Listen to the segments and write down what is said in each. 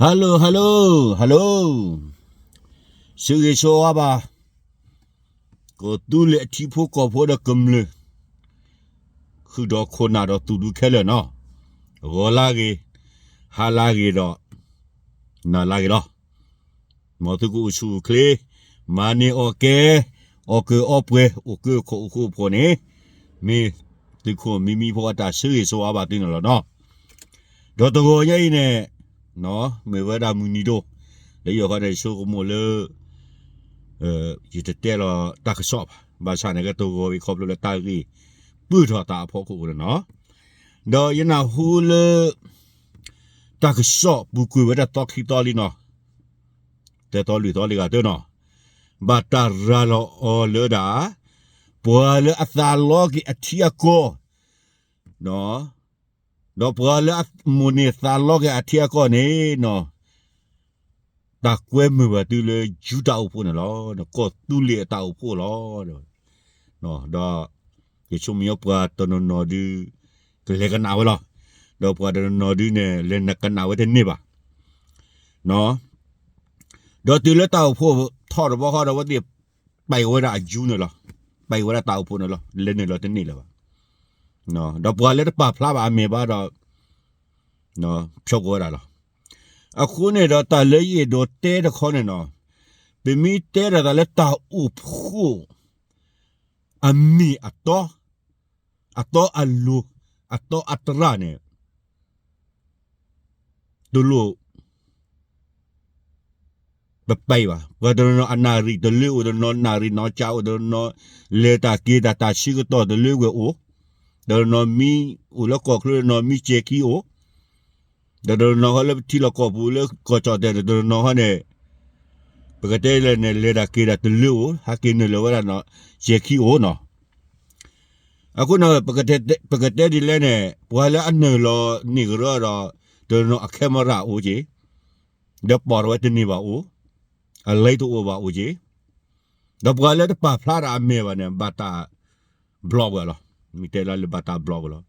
Hello hello hello, ဆၢဂ့ၤဆၢဝါဘၣ် ကီၢ်သူလ့ၤအထံဖိကီၢ်ဖိဒီးကမျၢၢ် ဃုာ်ဒီးခိၣ်နၢ်ဒီးသူၣ်ဒူခဲလၢာ်နီၤ, ဂီၤလၢဂ့ၤ, ဟါလၢဂ့ၤဒီး နၤလၢဂ့ၤလီၤ. မ်သုကအိၣ်ဆူၣ်အိၣ်ချ့, မၤန့ၢ်အီၣ်ကဲ, အီၣ်ကၢအီပှဲၤ, အိၣ်ကၢခိၣ်အိၣ်ဃူအိၣ်ဖိးန့ၣ်, မ့ၢ်သုးခိၣ်မံမံဖိအတၢ်ဆၢဂ့ၤဆၢဝါဘၣ်သုန့ၣ်လီၤနီၤ. ဒီးတဂီၤညါအံၤန့ၣ်, မ့ၢ်ဝဲဒၣ်မုၢ်နံၤဒိၣ်, လၢယိၤဃီန့ၣ် ယဆိကမိၣ်လၢ ယတတဲလီၤတၢ်ကစီၣ်ဘၣ်, ဘၣ်ဆၣ်န့ၣ် ကတဂီၤဝံၤခီဖျိလၢတၢ်ဂ့ၢ်ပုၢ်ထီၣ်သးအဖီခိၣ်အဃိန့ၣ်နီၤ, ဒီးယနၢ်ဟူလၢ တၢ်ကစီၣ်ပူၤကွံာ်ဝဲဒၣ်သီခံသီလံနီၤ, တဲသီလွံၢ်သီလံဂၤတၢနီၤ, ဘၣ်တၢ်ရၤလီၤအီၤလၢဒၣ် ပှၤလၢအသးလီက့ၤအထံအကီၢ် ဒီးပှၤလၢအမိၣ်န့ၢ်သးလီက့ၤအထံအကီၢ်န့ၣ်နီၤ, တၢ်ကွဲမုာ်ဘၣ်သုလၢယူဒၤအအိၣ်ဖှိၣ်န့ၣ်လီၤ, ကီၢ်သူလ့ၤအတၢ်အိၣ်ဖှိၣ်လီၤ. ဒီး ယဆိကမိၣ်ပှၤတနီၤနီၤဒုး ကလဲၤကနၣ်ဝဲလီၤ, ဒီးပှၤတနီၤနီၤဒုးန့ၣ် လဲၤနကနၣ်ဝဲတန့ၢ်ဘၣ် ဒီးတုၤလၢတၢ်အိၣ်ဖှိၣ်ထီၣ်တဘျီဃီဒီး အဝဲသ့ၣ်ပဲာ်ဝဲဒၣ်အယူန့ၣ်လီၤ, ပဲာ်ဝဲဒၣ်တၢ်အိၣ်ဖှိၣ်န့ၣ်လီၤ, လဲၤနုာ်လီၤတန့ၢ်လၢၤဘၣ်. ဒီးပှၤလၢတပာ်ဖျါဘၣ်အမဲာ်ဘၣ်ဒီး ဖျိကွံာ်ဝဲဒၣ်လီၤ. အဃိန့ၣ်ဒီးတၢ်လၢယအဲၣ်ဒိးတဲတခီန့ၣ်နီၤ, ပမ့ၢ်တဲဒၣ်တၢ်လၢတၢ်အိၣ်ဖှိၣ် အမ့ၢ်အတီ, အတီအလိၤ, အတီအတြၢ်န့ၣ် တလိၣ် ပပဲာ်ဘၣ်. ပှၤတနီၤနီၤအနၣ်ရံၣ်တလၢအိၣ်, တနီၤနၣ်ရံၣ်နီၤကၠးအိၣ်, တနီၤလဲၤတၢ်က့ၤတၢ် တၢ်ဆၢကတီၢ်တလၢဝဲအိၣ်, တနီၤမံအိၣ်လၢကီၢ်ချၢ, တနီၤမံစဲၤခံအိၣ်, ဒီးတနီၤဃီလၢပထံလီၢ်ကီၢ်ပူၤလၢကီၢ်ကၠီၣ်တဲာ်န့ၣ် တနီၤဃီန့ၣ် ပကတဲလဲၣ်န့ၣ် လဲၤတၢ်က့ၤတၢ်တလၢအိၣ်, ဟဲက့ၤနုာ်လီၤဝဲဒၣ်နီၤ စဲၤခံအိၣ်နီၤ. အဃိန့ၣ် ပကတဲဒ်လဲၣ်န့ၣ် ပှၤလၢအနုာ်လီၤန့ၢ်ကရၢဒီး တနီၤအ camera အိၣ်က့ၤ, ဒီးပိာ်ထီၣ်ဝဲတန့ၢ်ဘၣ်အိၣ်, အလဲတအိၣ်ဘၣ်အိၣ်က့ၤ, ဒီးပှၤလၢတပာ်ဖျါတၢ်အမဲာ်ဘၣ်န့ၣ် ဘၣ်တၢ် block ဝဲလီၤ. မ့ၢ်တဲလၢဘၣ်တၢ် block ဝဲလီၤ.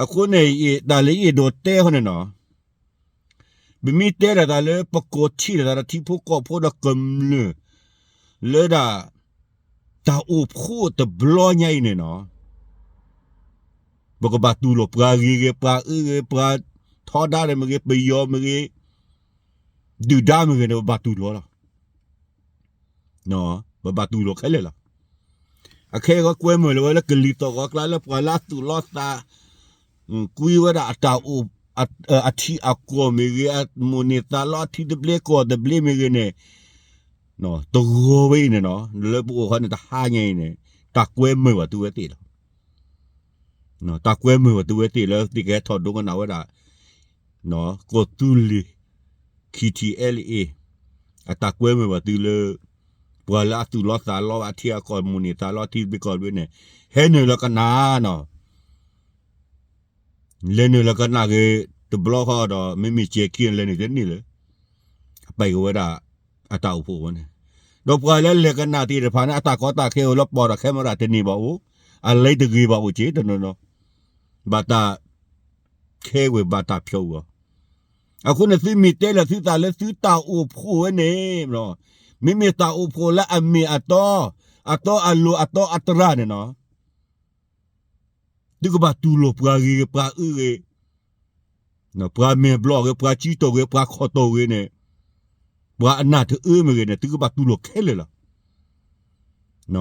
အဃိန့ၣ် တၢ်လၢယအဲၣ်ဒိးတဲဃီန့ၣ်နီၤ, ပမ့ၢ်တဲဒၣ်တၢ်လၢပကိးထံၣ်ဒၣ်တၢ်ဒီးထံဖိကီၢ်ဖိဒီးကမျၢၢ် လၢဒၣ် တၢ်အိၣ်ဖှိၣ်တဘျီညါအံၤန့ၣ်နီၤ, ပကဘၣ်တူၢ်လိာ်ပှၤဂ့ၤဂ့ၤ, ပှၤအၢဂ့ၤ, ပှၤထီဒါမ့ၢ်ဂ့ၤ, ပယီၤမ့ၢ်ဂ့ၤ, ဒုၣ်ဒါမ့ၢ်ဂ့ၤန့ၣ် ပဘၣ်တူၢ်လိာ်လီၤ. ပဘၣ်တူၢ်လိာ်ခဲလၢာ်လီၤ. အခဲအံၤကွဲမုာ်လၢၤဝဲလၢကလံၤသီၣ်ဂီၤကျါလၢပှၤလၢအသူၣ်လီသး ကွံဝဲဒၣ်အတၢ်အိၣ် အထံအကီၢ်မ့ၢ်ဂ့ၤ, အမိၣ်န့ၢ်သးလီအထံသဘျ့ကီၢ်သဘျ့မ့ၢ်ဂ့ၤန့ၣ်, တဂီၤဝဲအံၤန့ၣ်နီၤ, လၢပအိၣ်ဃီန့ၣ်တဟါညါအံၤန့ၣ် တၢ်ကွဲမုာ်ဘၣ်သုဝဲသ့ၣ်လီၤ. တၢ်ကွဲမုာ်ဘၣ်သုဝဲသ့ၣ်လၢသုကဟဲထီၣ်ဒိကနၣ်ဝဲဒၣ် ကီၢ်သူလ့ၤ KTLA အတၢ်ကွဲမုာ်ဘၣ်သုလၢ ပှၤလၢအသူၣ်လီသးလီဘၣ်အထံအကီၢ် မိၣ်န့ၢ်သးလီထံသဘျ့ကီၢ်သဘျ့န့ၣ် ဟဲနုာ်လီၤကနၣ်နီၤ. လဲၤနုာ်လီၤကနၣ်ဂ့ၤတဘျီဃီဒီး မ့မ့ၢ်စဲၤခံ လဲၤနုာ်တန့ၢ်လၢၤ အပဲာ်ကဝဲဒၣ်အတၢ်အိၣ်ဖှိၣ်ဝဲန့ၣ်, ဒီးပှၤလၢလဲၤကနၣ်သ့ၣ်တဖၣ်န့ၣ် အတၢ်ကီတၢ်ခဲအိၣ်လၢပိာ်ဒီး camera တန့ၢ်ဘၣ်အိၣ်, အလဲတဂ့ၤဘၣ်အိၣ်က့ၤတနီၤနီၤ, ဘၣ်တၢ်ခဲဝဲဘၣ်တၢ်ဖျိးအီၤ. အဃိန့ၣ် သုမ့ၢ်တဲလၢသုသးလၢသုတၢ်အိၣ်ဖှိၣ်ဝဲန့ၣ်, မ့မ့ၢ်တၢ်အိၣ်ဖှိၣ်လၢအမ့ၢ်အတီ, အတီအလိၤ အတီအတြၢ်န့ၣ်နီၤ သုကဘၣ်တူၢ်လိာ်ပှၤဂ့ၤဂ့ၤ ပှၤအၢဂ့ၤ, ပှၤမဲာ်ဘျီၣ်ဂ့ၤ, ပှၤကံတိၢ်ဂ့ၤ, ပှၤခီၣ်တိၢ်ဂ့ၤန့ၣ်, ပှၤအနၢ်တအၢမ့ၢ်ဂ့ၤန့ၣ် သုကဘၣ်တူၢ်လိာ်ခဲလၢာ်လီၤ.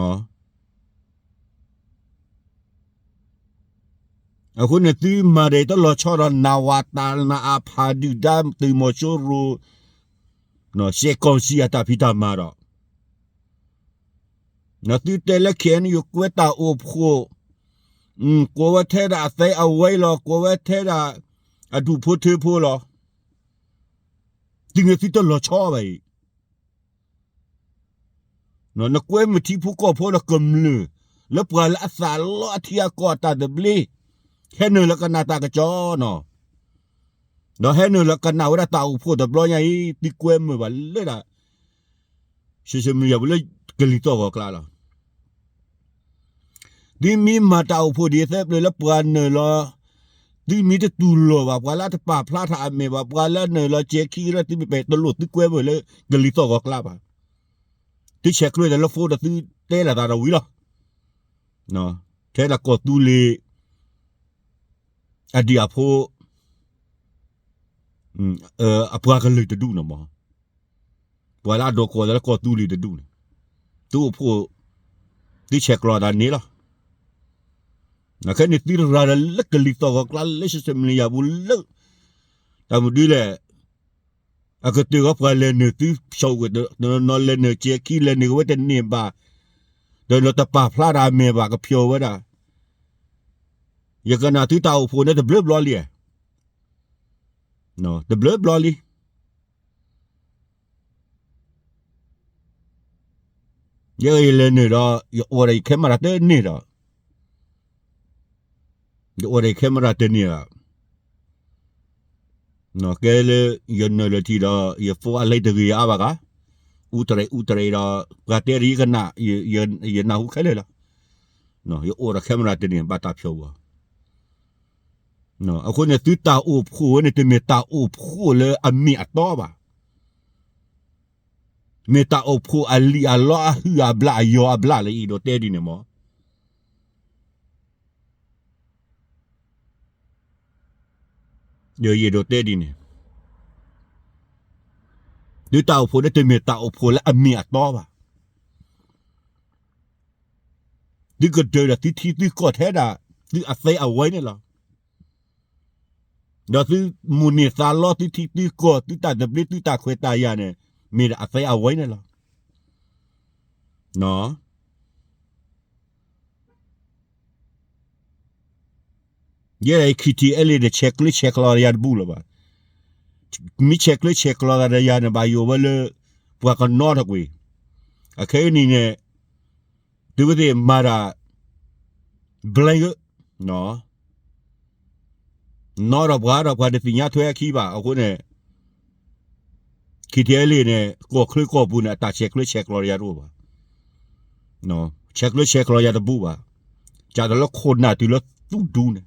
အဃိန့ၣ် သုမၤဒ်အံၤတလီၤဆီဒီး နၢ်ဝးတၢ်နၢ်အါဖးဒုၣ်ဒါသုးမီၤစိရိၤ စဲးကီၢ်စံၣ်အတၢ်ဖံးတၢ်မၤဒီး သုတဲလၢ KNU ကွဲးတၢ်အိၣ်ဖှိၣ်, ကွဲးဝဲထဲဒၣ်အသဲအဝဲလီၤ, ကွဲးဝဲထဲဒၣ်အဒူၣ်ဖိထၢဖိလီၤ. တုၤန့ၣ်သုတလီၤဆီဘၣ်အံၤ, နကွဲမုာ်ထံဖိကီၢ်ဖိဒီးကမျၢၢ် လၢပှၤလၢအသးလီအထံအကီၢ်အတၢ်သဘျ့, ဟဲနုာ်လီၤကနၣ်တၢ်ကစီၣ်နီၤ, ဒီးဟဲနုာ်လီၤကနၣ်ဝဲဒၣ်တၢ်အိၣ်ဖှိၣ်တဘျီညါအံၤ သုကွဲမုာ်ဘၣ်လၢဒၣ် social media ပူၤလၢကလံၤသီၣ်ဂီၤကျါလီၤ. သုမ့ၢ်မၤတၢ်အိၣ်ဖှိၣ်ဒ်အသဲပျၢၤလၢပှၤနုာ်လီၤ သုမ့ၢ်တတူၢ်လိာ်ဘၣ် ပှၤလၢအတပာ်ဖျါထီၣ်အမဲာ်ဘၣ် ပှၤလၢအနုာ်လီၤစဲၤခံကရၢ သုမ့ၢ်ပဲာ်တလိၣ်သုကွဲမုာ်လၢကလံၤသီၣ်ဂီၤကျါဘၣ်. သုဆဲးကျိးသးလၢ phone ဒီးသုတဲလီၤသးဒီးဝံၤလီၤ. ထဲဒၣ်ကီၢ်သူလ့ၤ အဒံၣ်အဖိ အပှၤကလုာ်တဒူၣ်န့ၣ်မး, ပှၤလၢအဒိးကိးသးလၢကီၢ်သူလ့ၤတဒူၣ်န့ၣ်, သုအိၣ်ဖှိၣ် သုဆဲးကျိးသးန့ၣ်လီၤ. ခဲန့ၣ်သုတရၤဒီးလၢကလံၤသီၣ်ဂီၤကျါလၢ social media ပူၤလၢ တၢ်မနုၤဒ်လဲၣ်, အကတၢၢ်ဃီပှၤလဲၤနုာ်သု ဖျိးဝဲတနီၤ လဲၤနုာ်စဲၤခံ လဲၤနုာ်ကဝဲတန့ၢ်ဘၣ်, ဒီးလီၤတပာ်ဖျါတၢ်အမဲာ်ဘၣ် ကဖျိးဝဲဒၣ်. ယကနၣ်သုတၢ်အိၣ်ဖှိၣ်န့ၣ်တဘျုးဘျီလံ, တဘျုးဘျီလံ. ယဲယလဲၤနုာ်ဒီး ယအိၣ်ဒီးယ camera တန့ၢ်ဒီး, ယအိၣ်ဒီးယ camera တန့ၢ်ဘၣ်. ကဲလၢ ယနုာ်လၢထံဒီး ယ phone အလဲတဂ့ၤအါဘၣ်ဂၤ, အူတရံးအူတရံးဒီး ပှၤတဲဒ်ယကနၣ်, ယနၢ်ဟူခဲလၢာ်လီၤ. ယအိၣ်ဒီး camera တန့ၢ် ဘၣ်တၢ်ဖျိးဝဲ. အဃိန့ၣ် သုတၢ်အိၣ်ဖှိၣ်ဝဲန့ၣ် တမ့ၢ်တၢ်အိၣ်ဖှိၣ်လၢအမ့ၢ်အတီဘၣ်. မ့ၢ်တၢ်အိၣ်ဖှိၣ်အလံာ်အလီအဟုၣ်အဘျၣ်အယီၤအဘျၣ်လၢယအဲၣ်ဒိးတဲဒ်န့ၣ်မး. ဒီးယအဲၣ်ဒိးတဲဒ်န့ၣ်, သုတၢ်အိၣ်ဖှိၣ်န့ၣ် တမ့ၢ်တၢ်အိၣ်ဖှိၣ်လၢအမ့ၢ်အတီဘၣ်. သုကဒၢးဒီးသုထံသုကီၢ်ထဲဒၣ် သုအသဲအဝဲန့ၣ်လီၤ. ဒီးသုမိၣ်န့ၢ်သးလီသုထံသုကီၢ် သုတၢ်သဘျ့ သုတၢ်ခွဲးတၢ်ယာ်န့ၣ် မ့ၢ်ဒၣ်အသဲအဝဲန့ၣ်လီၤ. ယဲဒၣ် KTLA န့ၣ် ဆဲးကျၢဆဲးကျိးဒီးယၤတဘူၣ်လၢၤဘၣ်. မ့ၢ်ဆဲးကျၢဆဲးကျိးသးဒီးယၤန့ၣ် ဘၣ်ယိၣ်ဝဲလၢ ပှၤကနီတကွံာ်. အခဲအံၤန့ၣ် သုဝဲသ့ၣ်မၤတၢ် ဘျဲက, နီဒီးပှၤဒီးပှၤတသ့ၣ်ညါထွဲအခံဘၣ်. အဃိန့ၣ် KTLA န့ၣ် ကီၢ်ချၢကီၢ်ပူၤန့ၣ် အတၢ်ဆဲးကျၢဆဲးကျိးဒီးယၤတအိၣ်ဘၣ်. ဆဲးကျၢဆဲးကျိးယၤတဘူၣ်ဘၣ်. ကၢ်တလၢခိၣ်နၢ်တုၤလၢသူၣ်ဒူန့ၣ်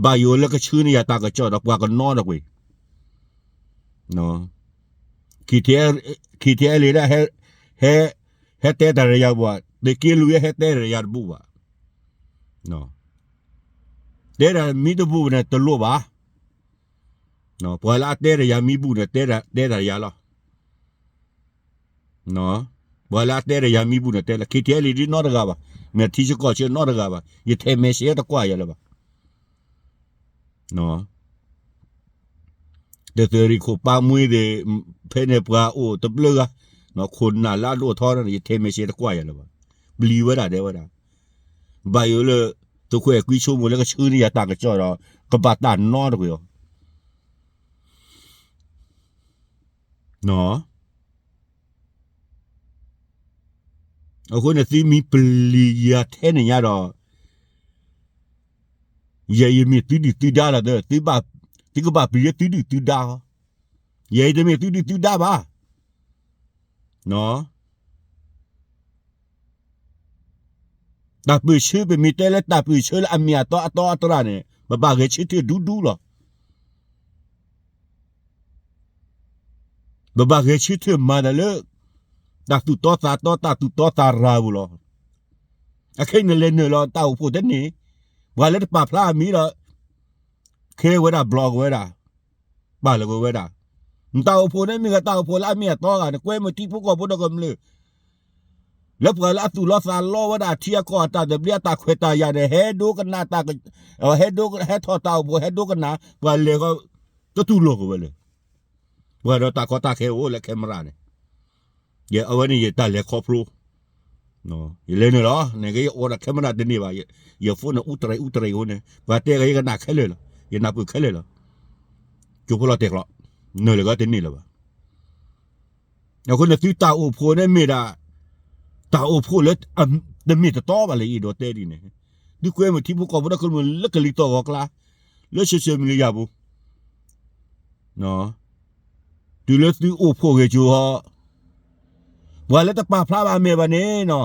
ဘၣ်ယိၣ်လၢကဆှၢန့ၢ်ယၤတၢ်ကစီၣ်ဒီးပှၤကနီတကွံာ်. KTLA ဒၣ် ဟဲ ဟဲတဲတၢ်ဒီးယၤဘၣ်, သုးက့လွံၢ်ဟဲတဲတၢ်ဒီးယၤတဘူၣ်ဘၣ်. တဲတၢ်မ့ၢ်တဘူၣ်န့ၣ်တလိၣ်ဘၣ်. ပှၤလၢအတဲဒီးယၤမ့ၢ်ဘူၣ်န့ၣ် တဲတၢ်ဒီးယၤလီၤ. ပှၤလၢအတဲဒီးယၤမ့ၢ်ဘူၣ်န့ၣ်တဲလီၤ. KTLA ဒ်နီတဂၤဘၣ်, မ့ၢ်ထံဆၢကီၢ်ဆၢနီတဂၤဘၣ်, ယထဲး message တကွၢ်ယၤလၢၤဘၣ်. တသုးရ့ၣ်ခိၣ်ပၢ်မှံသ့ၣ် ဖဲန့ၣ်ပှၤအိၣ်တဘျုးဂၤ, ခိၣ်နၢ်လၢအဒိၣ်ထီန့ၣ် ယထဲး message တကွၢ်ယၤလၢၤဘၣ်. ပျံၤဝဲဒၣ်ဒဲဝဲဒၣ်, ဘၣ်ယိၣ်လၢ သုးခိၣ်အဲၣ်ကွံဆိကမိၣ်လၢကဆှၢန့ၢ်ယၤတၢ်ကစီၣ်ဒီး ကဘၣ်တၢ်နီတကွံာ်အီၤ အဃိန့ၣ် သုမ့ၢ်ပျံၤယၤထဲန့ၣ်ညါဒီး ယဲယမ့ၢ်သုဒုၣ်သုဒါလီၤ, သုကဘၣ်ပျံၤလၢသုဒုၣ်သုဒါအီၤ, ယဲယတမ့ၢ်သုဒုၣ်သုဒါဘၣ်. တၢ်ပၢၢ်ဆၢ ပမ့ၢ်တဲလၢတၢ်ပၢၢ်ဆၢလၢအမ့ၢ်အတီအတီအတြၢ်န့ၣ် ပဘၣ်ဂဲၤဆၢထၢၣ်ဒူဒူလီၤ. ပဘၣ်ဂဲၤဆၢထၢၣ်မၤတၢ်လၢ တၢ်သူၣ်တီသးတီ တၢ်သူၣ်တီသးရၤပူၤလီၤ. အခဲအံၤနလဲၤနုာ်လီၤတၢ်အိၣ်ဖှိၣ်တန့ၢ်, ပှၤလၢတပာ်ဖျါအမံၤဒီး ခဲဝဲဒၣ် block ဝဲဒၣ်, ပာ်လီၤက့ၤဝဲဒၣ်. နတၢ်အိၣ်ဖှိၣ်န့ၣ်မ့ၢ်ဂ့ၤ တၢ်အိၣ်ဖှိၣ်လၢအမ့ၢ်အတီဂၤန့ၣ် ကွဲမုာ်ထံဖိကီၢ်ဖိဒီးကမျၢၢ် လၢပှၤလၢအသူၣ်လီသးလီဝဲဒၣ်အထံအကီၢ်အတၢ်သဘျ့အတၢ်ခွဲးတၢ်ယာ်န့ၣ် ဟဲဒိကနၣ်တၢ်, ဟဲဒိ ဟဲထီၣ်တၢ်အိၣ်ဖှိၣ် ဟဲဒိကနၣ် ပှၤလဲၤဃီ တတူၢ်လိာ်က့ၤဝဲလၢၤ. ပှၤဒီးတၢ်ကီတၢ်ခဲအိၣ်လၢ camera န့ၣ်, ယအဝဲန့ၣ်ယတၢ်လဲၤခီဖျိ ယလဲၤနုာ်လီၤ နကဲယအိၣ်ဒီး camera တန့ၢ်ဘၣ်, ယ phone န့ၣ် အူတရံးအူတရံးအဃိန့ၣ် ပှၤတဲဂ့ၤယကနၣ်ခဲလၢာ်လီၤ, ယနၢ်ပၢၢ်ခဲလၢာ်လီၤ. ကၠိဖိလီၤတဲာ်ကျိး နုာ်လီၤဂ့ၤတန့ၢ်လၢၤဘၣ်. အဃိန့ၣ် သုတၢ်အိၣ်ဖှိၣ်န့ၣ်မ့ၢ်ဒၣ် တၢ်အိၣ်ဖှိၣ်လၢ တမ့ၢ်တတီဘၣ်လၢယအဲၣ်ဒိးတဲဒ်န့ၣ်, သုကွဲမုာ်ထံဖိကီၢ်ဖိဒီးကမျၢၢ်လၢကလံၤသီၣ်ဂီၤကျါ လၢ social media ပူၤ တုၤလၢသုအိၣ်ဖှိၣ်ဂ့ၤကၠိဟီ, ပှၤလၢတပာ်ဖျါဘၣ်အမဲာ်ဘၣ်န့ၣ်နီၤ,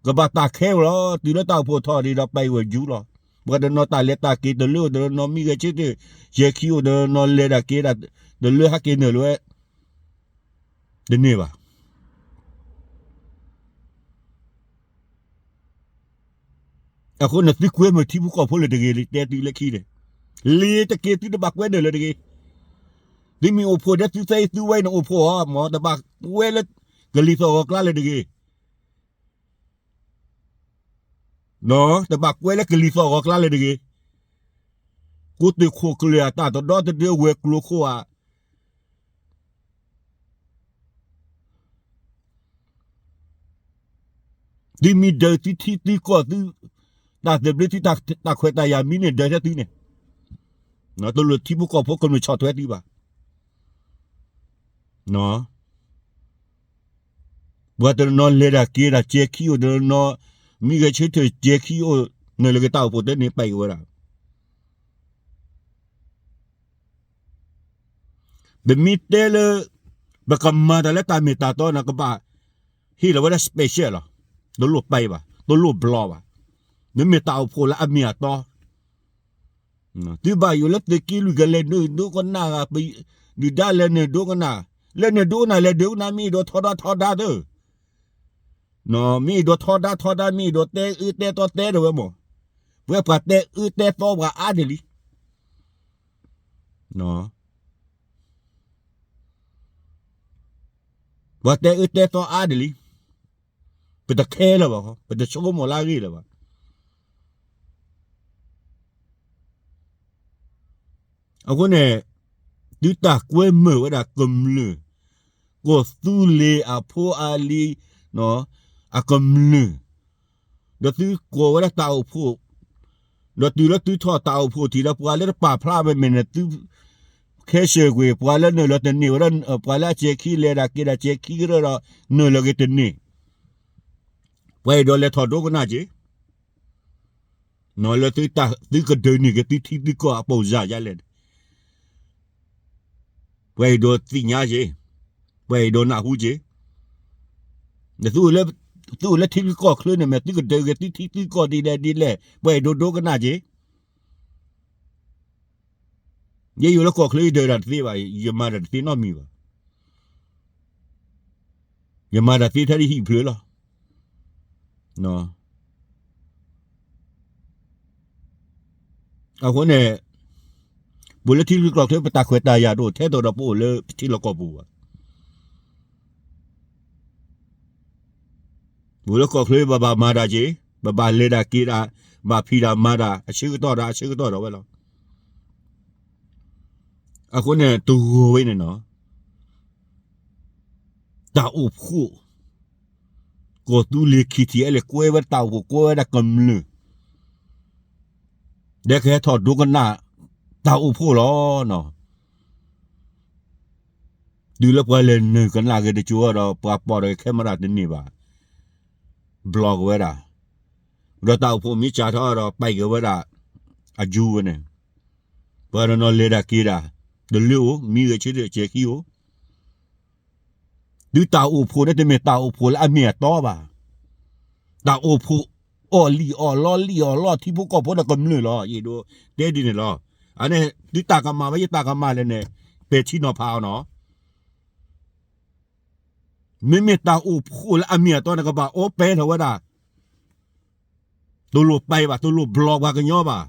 ကဘၣ်တၢ်ခဲဝဲလီၤ. တုၤလၢတၢ်အိၣ်ဖှိၣ်ထီၣ်ဒံးဒီး ပာ်အီၤဝဲယူၤလီၤ. ပှၤတနီၤတၢ်လဲၤတၢ်က့ၤတလၢအိၣ်, တနီၤမံဂဲၤဆၢထၢၣ် ယဲၤခံအိၣ်, တနီၤလဲၤတၢ်က့ၤတၢ်တလၢဟးက့ၤနုာ်လီၤဝဲ တန့ၢ်ဘၣ်. အဃိန့ၣ်သုကွဲမုာ်ထံဖိကီၢ်ဖိလၢတဂ့ၤ, တဲသုလၢခံန့ၣ်, လ့ၤတက့ၤသုတဘၣ်ကွဲနုာ်လၢတဂ့ၤ. သုမ့ၢ်အိၣ်ဖှိၣ်ဒီးသုသ့သုဝဲန့ၣ်အိၣ်ဖှိၣ်အီၤ, မ်တဘၣ်ကွဲလၢကလံၤသီၣ်ဂီၤကျါလၢတဂ့ၤ. တဘၣ်ကွဲလၢကလံၤသီၣ်ဂီၤကျါလၢတဂ့ၤ. ကိးတုၤခိၣ်ကျၢၢ်အတၢ်တဒီတဒၢဝဲၤကျိၤခိၣ်ဧါ သုမ့ၢ်ဒၢးသုထံသုကီၢ်သု တၢ်သဘျ့သုတၢ်ခွဲးတၢ်ယာ်မံန့ၣ်ဒၢးထဲသုန့ၣ်, တလိၣ်ထံဖိကီၢ်ဖိကမျၢၢ်ဆီၣ်ထွဲသုဘၣ်. ပှၤတနီၤလဲၤတၢ်က့ၤတၢ်ကဲခံအိၣ်, တနီၤမံဂဲၤဆၢထၢၣ်ကဲခံအိၣ်, နုာ်လီၤက့ၤတၢ်အိၣ်ဖှိၣ်တန့ၢ်ပာ်က့ၤဝဲဒၣ် ပမ့ၢ်တဲလၢ ပကမၤတၢ်လၢတၢ်မ့ၢ်တၢ်တီန့ၣ် ကဘၣ်ဟ့ၣ်လီၤဝဲဒၣ် special လီၤ. တလိၣ်ပာ်ဘၣ်, တလိၣ်ဘျီဘၣ်. မ့မ့ၢ်တၢ်အိၣ်ဖှိၣ်လၢအမ့ၢ်အတီ, သုဘၣ်ယိၣ်လၢသုးက့လွံၢ်ကလဲၤနုာ်ဒိကနၣ်, ဒုၣ်ဒါလဲၤနုာ်ဒိကနၣ်, လဲၤနုာ်ဒိကနၣ် လဲၤဒိကနၣ် မ့ၢ်အဲၣ်ဒိးထီဒါထီဒါတၢ် မ့ၢ်အဲၣ်ဒိးထီဒါထီဒါ, မ့ၢ်အဲၣ်ဒိးတဲအၢတဲသီတဲတဝဲမး. ပဝဲပှၤတဲအၢတဲသီပှၤအါဒၣ်လံ. ပှၤတဲအၢတဲသီအါဒၣ်လံ. ပတခဲလၢၤဘၣ်, ပတဆိကမိၣ်လၢအဂ့ၢ်လၢၤဘၣ်. အဃိန့ၣ် သုတၢ်ကွဲမုာ်ဝဲဒၣ်ကမျၢၢ်, ကီၢ်သူလ့ၤအဖိအလံၤ, အကမျၢၢ်, ဒီးသုကိးဝဲဒၣ်တၢ်အိၣ်ဖှိၣ်, ဒီးတုၤလၢသုထီၣ်တၢ်အိၣ်ဖှိၣ်ထံးဒီး ပှၤလၢတပာ်ဖျါမဲာ်မဲာ်န့ၣ် သုခဲစၢၣ်ကွံာ်, ပှၤလၢနုာ်လီၤတန့ၢ်ဝဲဒၣ်, ပှၤလၢအစဲၤခံလဲၤဒၣ်က့ၤဒၣ်စဲၤခံကရၢဒီး နုာ်လီၤက့ၤတန့ၢ်, ပှၤအဲၣ်ဒိးလဲၤထီၣ်ဒိကနၣ်က့ၤ လၢသုကဒုးန့ၢ်က့ၤသုထံသုကီၢ်အပိာ်စၢ်ယါလဲၣ်န့ၣ်, ပှၤအဲၣ်ဒိးသ့ၣ်ညါက့ၤ, ပှၤအဲၣ်ဒိးနၢ်ဟူက့ၤ, သုအိၣ်လၢထံကီၢ်ချၢန့ၣ် မ့ၢ်သုကဒုးက့ၤသုထံသုကီၢ်ဒ်လဲၣ်ဒ်လဲၣ် ပှၤအဲၣ်ဒိးဒိကနၣ်က့ၤ ယဲယိၤလၢကီၢ်ချၢယဒုးတၢ်တသ့ဘၣ်, ယမၤတၢ်တသ့နီတမံၤဘၣ်. ယမၤတၢ်သ့ထဲဒ်ဟံၣ်ဖျၢၣ်လီၤ. အဃိန့ၣ် ပအိၣ်လၢထံချၢကီၢ်ချၢ ပတၢ်ခွဲးတၢ်ယာ်တအိၣ်ထဲသိးဒီးပအိၣ်လၢပထံလီၢ်ကီၢ်ပူၤဘၣ်. ပအိၣ်လၢကီၢ်ချၢ ပဘၣ်မၤတၢ်က့ၤ, ပဘၣ်လဲၤတၢ်က့ၤတၢ်, ဘၣ်ဖံးတၢ်မၤတၢ် အဆၢကတီၢ်ဒီးအဆၢကတီၢ်ဒီးဝဲလီၤ. အဃိန့ၣ် တဂီၤဝဲန့ၣ်နီၤ တၢ်အိၣ်ဖှိၣ် ကီၢ်သူလ့ၤ ခံထံၣ်အဲလၢ ကွဲဝဲတၢ်အိၣ်ဖှိၣ် ကွဲဝဲဒၣ်ကမျၢၢ် ဒီးကဟဲထီၣ်ဒိကနၣ်တၢ်အိၣ်ဖှိၣ်လီၤနီၤ. တုၤလၢပှၤလဲၤနုာ်ကနၣ်က့ၤတကၠိၤဒီး ပှၤပိာ်ဒီးက့ၤ camera တန့ၢ်ဘၣ်, ဘျီက့ၤဝဲဒၣ်, ဒီးတၢ်အိၣ်ဖှိၣ်မ့ၢ်စှၤထီၣ်ဒီး ပာ်က့ၤဝဲဒၣ်အယူၤဝဲန့ၣ်, ပှၤတနီၤလဲၤတၢ်က့ၤတၢ် တလၢအိၣ် မံဂဲၤဆၢထၢၣ်စဲၤခံအိၣ် သုတၢ်အိၣ်ဖှိၣ်န့ၣ် တမ့ၢ်တၢ်အိၣ်ဖှိၣ်လၢအမ့ၢ်အတီဘၣ်. တၢ်အိၣ်ဖှိၣ်အီၣ်လံၣ်အီၣ်လီ လံၣ်အီၣ်လီ ထံဖိကီၢ်ဖိဒီးကမျၢၢ်လီၤ. ယအဲၣ်ဒိးတဲဒ်န့ၣ်လီၤ. အန့ၣ် သုတၢ်ကမၣ်ဘၣ် ယတၢ်ကမၣ်လဲၣ်န့ၣ် ပဲာ်ထံနီၤဖးအီၤနီၤ. မ့မ့ၢ်တၢ်အိၣ်ဖှိၣ်လၢအမ့ၢ်အတီန့ၣ် ကဘၣ်အိၣ်ပဲထီၣ်ဝဲဒၣ် တလိၣ်ပဲဘၣ် တလိၣ်ဘျီပှၤကညီဘၣ်.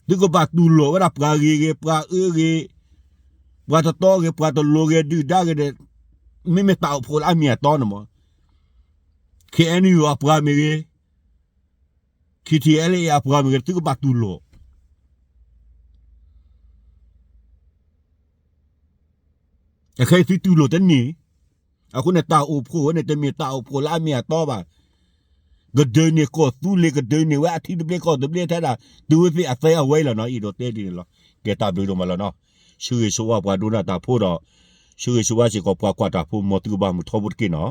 သုကဘၣ်တူၢ်လိာ်ဝဲဒၣ်ပှၤဂ့ၤဂ့ၤ ပှၤအၢဂ့ၤ ပှၤတတီဂ့ၤ ပှၤတလိၤဂ့ၤ ဒုၣ်ဒါဂ့ၤဒီး မ့မ့ၢ်တၢ်အိၣ်ဖှိၣ်လၢအမ့ၢ်အတီန့ၣ်မး KNU အပှၤမ့ၢ်ဂ့ၤ KTLA အပှၤမ့ၢ်ဂ့ၤ သုကဘၣ်တူၢ်လိာ် အခဲအံၤသုတူၢ်လိာ်တန့ၢ် အဃိန့ၣ် တၢ်အိၣ်ဖှိၣ်ဝဲန့ၣ် တမ့ၢ်တၢ်အိၣ်ဖှိၣ်လၢအမ့ၢ်အတီဘၣ်. ကဒုးန့ၢ်ကီၢ်သူလ့ၤ ကဒုးန့ၢ်ဝဲအထံသဘျ့ကီၢ်သဘျ့ထဲဒၣ် တုၤဝဲသ့ၣ်အသဲအဝဲလီၤနီၤ. အံၤဒီးတဲဒ်န့ၣ်လီၤ. ကဲတၢ်ဘျုးဒိၣ်မးလီၤနီၤ. ဆၢဂ့ၤဆၢဝါပှၤဒိကနၣ်တၢ်ဖိဒီး ဆၢဂ့ၤဆၢဝါစ့ၢ်ကီးပှၤကွၢ်တၢ်ဖိ မ်သုကဘၣ်မုာ်ထီဘိတက့ၢ်နီၤ.